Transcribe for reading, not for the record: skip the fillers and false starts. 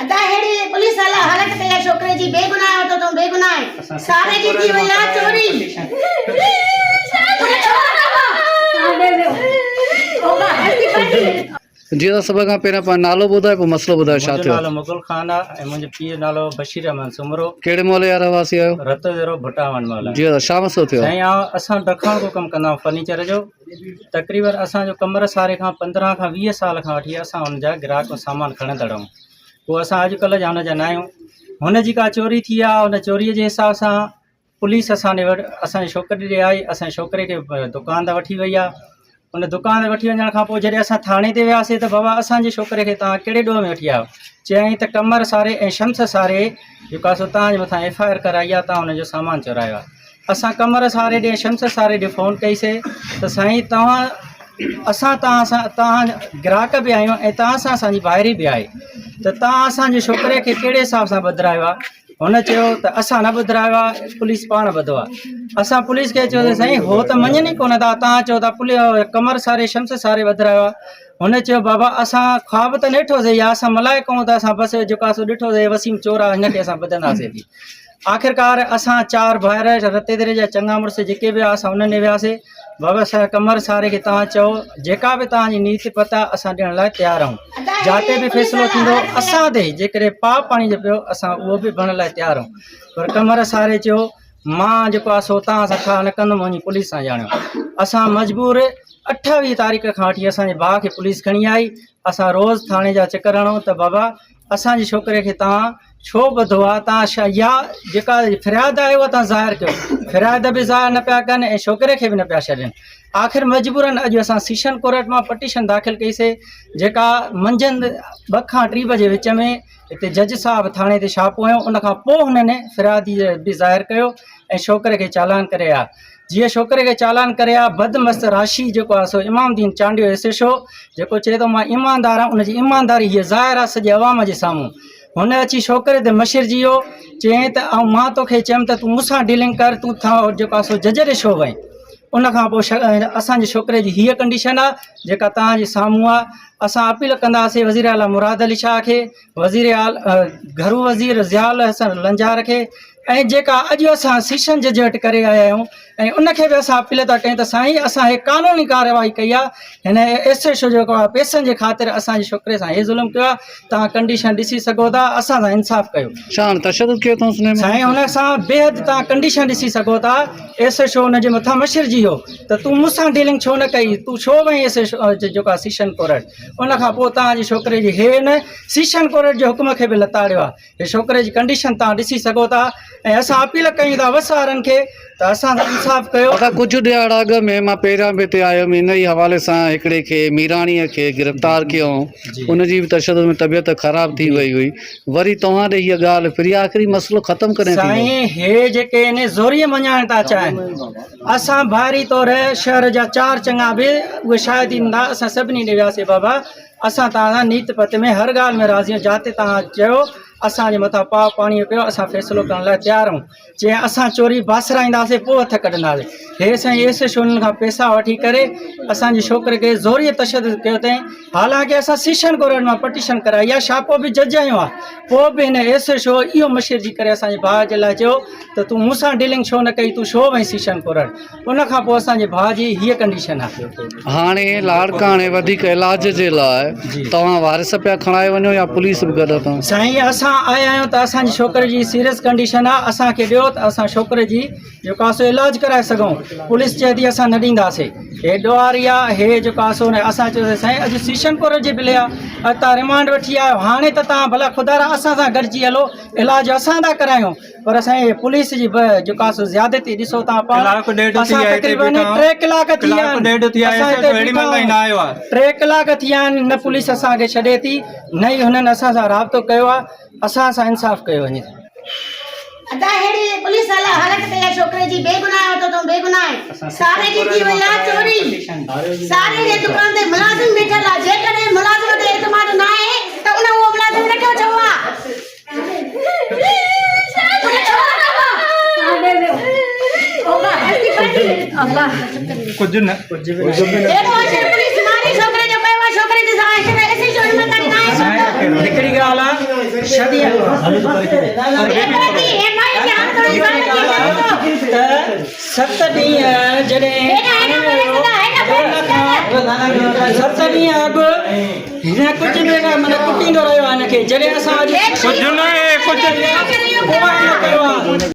ادا ههڙي پوليس والا حالت ڪئي آ ڇوڪري جي بيگناهه هو ته تون بيگناهه ساري جي ٿي وئي آ چوري. جي ادا سڀ کان پهريان پنهنجو نالو ٻڌايو پوء مسئلو ٻڌايو ڇا منهنجو ٿيو. نالو مغل خان آ ۽ منهنجي پيء جو نالو بشير احمد سومرو. ڪهڙي محلي جا رهواسي آهيو؟ رتو ديرو ڀٽاوان محلا. جي ادا ڇا مسئلو ٿيو آ؟ سائين آ اسان ڊکاڻ ڪو ڪم ڪندا آهيون فرنيچر جو تقريبن اسان جو ڪمر ساري کان 15 کان 20 سال کان وٺي اسان ان جا گراهڪ سامان کڻندڙ آهيون پوء اسان اڄ ڪلهه جا هن جا نه آهيون هن جي ڪا چوري ٿي آ ان چوري جي حساب سان پوليس اسان ڏي وٽ اسان جي ڇوڪري ڏي آئي اسان جي ڇوڪري کي دڪان تان وٺي وئي آ ان دڪان تي وٺي وڃڻ کان پوء جڏهن اسان ٿاڻي تي وياسي ته بابا اسان جي ڇوڪري کي توهان ڪهڙي ڏوهه ۾ وٺي آيا چيائين ته قمر ساري ۽ شمس ساري جيڪو آ سو توهان جي مٿان ايف I R ڪرائي آ توهان هن جو سامان چورايو آ اسان قمر ساري ڏي شمس ساري ڏي فون ڪئي سي ته سائين توهان اسان توهان سان توهان گراهڪ به آهيون ۽ توهان سان اسان جي ڀائري به آهي ته توهان اسان جي ڇوڪري کي ڪهڙي حساب سان ٻڌرايو آهي هن چيو ته اسان نه ٻڌرايو آهي پوليس پاڻ ٻڌو آهي اسان پوليس کي چيو ته سائين هو ته مڃن ئي ڪونه ٿا توهان چئو ٿا پوليس قمر ساري شمس ساري ٻڌرايو آهي هن چيو بابا اسان خواب ته نه ڏٺوسي يا اسان ملائڪ آهيون ته اسان بس جيڪو آهي سو ڏٺوسي وسيم چور آهي هن کي اسان ٻڌنداسي ٿي آخرڪار اسان چار ڀائر رتيدري جا چڱا مڙس جيڪي به اسان انهن ڏي وياسي بابا سر قمر ساري کي توهان چئو جيڪا به توهان جي نيت پت آهي اسان ڏيڻ لاء تيار آهيون جاتي به فيصلو ٿيندو اسان تي جيڪڏهن پاء پاڻي جو پيو اسان اهو به ڀرڻ لاء تيار آهيون پر قمر ساري چيو مان جيڪو آهي سو توهان سان ٺاهه نه ڪندم وڃي پوليس سان ڄاڻيو اسان مجبور 28 تاريخ کان وٺي اسان جي ڀاء کي پوليس کڻي آئي اسان روز ٿاڻي جا چڪر هڻون ته بابا اسان جي ڇوڪري کي توهان ڇو ٻڌو آ تان يا جيڪا فرياد آهي اها تان ظاهر ڪيو فرياد به ظاهر نه پيا ڪن ۽ ڇوڪري کي به نه پيا ڇڏين آخر مجبورن اڄ اسان سيشن ڪورٽ مان پٽيشن داخل ڪئي سي جيڪا منجهند 2 کان 3 بجي وچ ۾ هتي جج صاحب ٿاڻي تي ڇاپو هنيو ان کان پوء هنن فريادي به ظاهر ڪيو ۽ ڇوڪري کي چالان ڪري آ جيئن ڇوڪري کي چالان ڪري ها بد مست راشي جيڪو آهي سو امام الدين چانڊيو ايس ايڇ او جيڪو چئي ٿو مان ايماندار آهيان ان جي ايمانداري هيء ظاهر آهي سڄي عوام جي سامهون هن اچي ڇوڪري تي مشرجي ويو چيائين ته آئون مان توکي چيم ته تون مون سان ڊيلنگ ڪر تون جيڪو آهي سو جج ڏي ڇو وئين ان کان پوء اسان جي ڇوڪري جي هيء ڪنڊيشن آهي جيڪا توهان جي سامهون آهي اسان اپيل ڪنداسين وزير اعليٰ مراد علي شاهه کي وزير گهرو وزير ضياء الحسن لنجار کي ۽ جيڪا اڄ اسان سيشن جج وٽ ڪري آيا آهيون ۽ ان کي به اسان اپيل ٿا ڪيون ته سائين اسان هي قانوني ڪارروائي ڪئي آهي هن ايس ايڇ او جيڪو آهي پئسن جي خاطر اسان جي ڇوڪري سان هي ظلم ڪيو آهي توهان ڪنڊيشن ڏسي سگهو ٿا اسان سان انصاف ڪيو. ڇا هاڻ تشدد ڪيو اٿئونس انهي ۾؟ سائين هن سان بيحد توهان ڪنڊيشن ڏسي سگهو ٿا ايس ايڇ او ان جي مٿان مشرجي ويو ته تون مون سان ڊيلنگ ڇو نه ڪئي تون ڇو وئين ايس ايڇ او جيڪو آهي سيشن ڪورٽ ان کان پوء توهان جي ڇوڪري جي هي هن سيشن ڪورٽ جي حڪم کي به لتاڙيو آهي هي ڇوڪري جي ڪنڊيشن توهان ڏسي سگهو ٿا ۽ اسان اپيل ڪيون ٿا وس وارن کي ته اسان سان انصاف ڪيو. ادا ڪجهه ڏهاڙا اڳ ۾ مان پهريان به هتي آيم ان ئي حوالي سان هڪڙي کي ميراڻيء کي گرفتار ڪيو هئون ان جي به تشدد ۾ طبيعت خراب ٿي وئي هئي وري توهان ڏي هيء ڳالهه ڦري آخري مسئلو ختم ڪڏهن ٿيندو. سائين هي جيڪي ان زوريء مڃائڻ ٿا چاهين اسان ڀائري طور شهر جا چار چڱا به اهي شاهد ايندا اسان سڀني ڏي وياسي بابا اسان توهان سان نيت پت ۾ هر ڳالهه ۾ راضي آهيون، جاتي توهان چيو اسان جي مٿان پاء پاڻيء پيو اسان فيصلو ڪرڻ لاء تيار آهيون. چيائين اسان چوري باسرائينداسين پوء هٿ ڪڍنداسين. هي سائين ايس ايڇ او انهن کان پئسا وٺي ڪري اسان جي ڇوڪري کي زوريء تشدد ڪيو اٿائين. حالانڪه اسان سيشن ڪورٽ مان پٽيشن ڪرائي آهي، ڇاپو به جج هنيو آهي، پوء به هن ايس ايڇ او اهو مشرجي ڪري اسان جي ڀاء جي لاء چيو ته تون مون سان ڊيلنگ ڇو نه ڪئي، تون ڇو وئين سيشن ڪورٽ؟ ان کان پوء اسان جي ڀاء جي هيء ڪنڊيشن آهي. هاڻي لاڙڪاڻي وڌيڪ علاج جي لاء توهان وارث پيا کڻائي وڃو يا پوليس به گڏ اٿو؟ سائين اسان آيا آهيون ته اسان جي ڇوڪري جي سيريس ڪنڊيشن آهي اسان کي ڏيو ته اسان ڇوڪري جي جيڪو آهي سو علاج ڪرائي سگهون پوليس چئي ٿي اسان نه ڏينداسي هي ڏوهاري آهي هي جيڪو آهي سو اسان چيوسي سائين اڄ سيشن ڪورٽ جي بلي آهي اڄ توهان رمانڊ وٺي آيا آهيو هاڻي ته توهان ڀلا خدارا اسان سان گڏجي هلو علاج اسان ٿا ڪرايون پر سائين هي پوليس جي به جيڪا سو زيادتي ڏسو تان پاڻ ڪلاڪ ڏيڍ ٿي اسان ويا هتي تقريبن بيٺا 3 ڪلاڪ ٿي ويا ڪلاڪ آهن ڏيڍ ٿي ويا اسان ايس هتي ايڇ او اهڙي بيٺا مهل تائين نه آيو آهي 3 ڪلاڪ ٿي ويا آهن نه پوليس اسان کي ڇڏي ٿي نه ئي هنن اسان سان رابطو ڪيو آهي اسان سان انصاف ڪيو وڃي. ادا ههڙي پوليس والا حالت ڪئي آ ڇوڪري جي بيگناهه هو ته تون بيگناهه ساري جي ٿي وئي آ چوري ساري جي دڪان تي ملازم بيٺل آ جيڪڏهن ملازم تي اعتماد ناهي ته ان اهو ملازم رکيو ڇو آ. ڪجهه نه اهڙو حشر پوليس ماري ڇوڪري جو ڪيو آهي ڇوڪري جي سان حشر ايس ايڇ او ايمانداري ناهي ڇو هڪڙي ڳالهه آهي شادي ته ايم I کي هاڻ ٿوري زال کي ڇڏو ته ست ڏينهن جڏهن هيڏا هيڏا پري سدا هيڏا پري سدا ست ڏينهن اڳ هن ڪجهه به نه معنيٰ ڪٽيندو رهيو آهي هن کي جڏهن اسان اڄ ڪجهه نه ڪجهه ڪيو آهي.